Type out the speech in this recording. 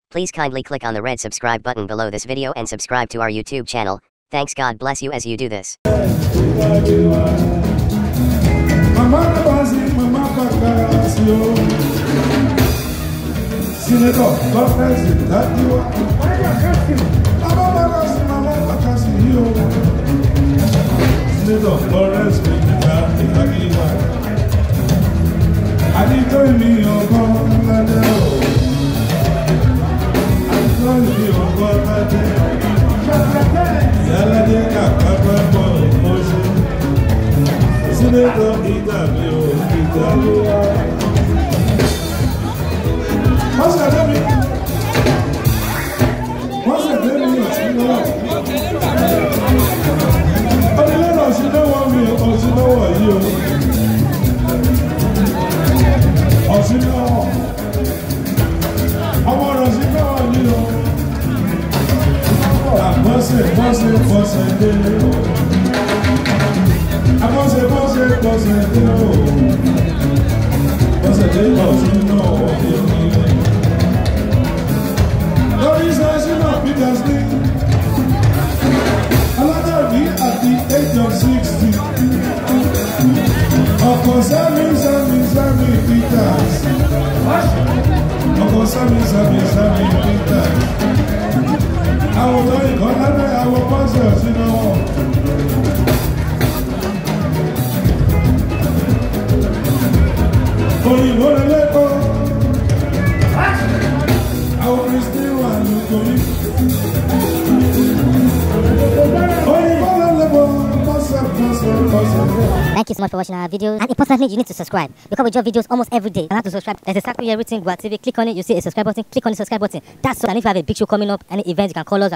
Please kindly click on the red subscribe button below this video and subscribe to our YouTube channel. Thanks. God bless you as you do this. At the age of 60, Ọkọ Sami Sami Sami Peters, Ọkọ Sami Sami Sami Peters, àwọn tó ìkọ́ lábẹ́ àwọn pọ́sẹ̀ sínú wọn. Òyìnbó lè lẹ́kọ̀ọ́, àwọn Kristi wà lóko yìí. Thank you so much for watching our videos, and importantly, you need to subscribe because we drop videos almost every day. And how to subscribe? There's a circle here written Gua TV. Click on it, you see a subscribe button. Click on the subscribe button. That's all. And if you have a big show coming up, any event, you can call us.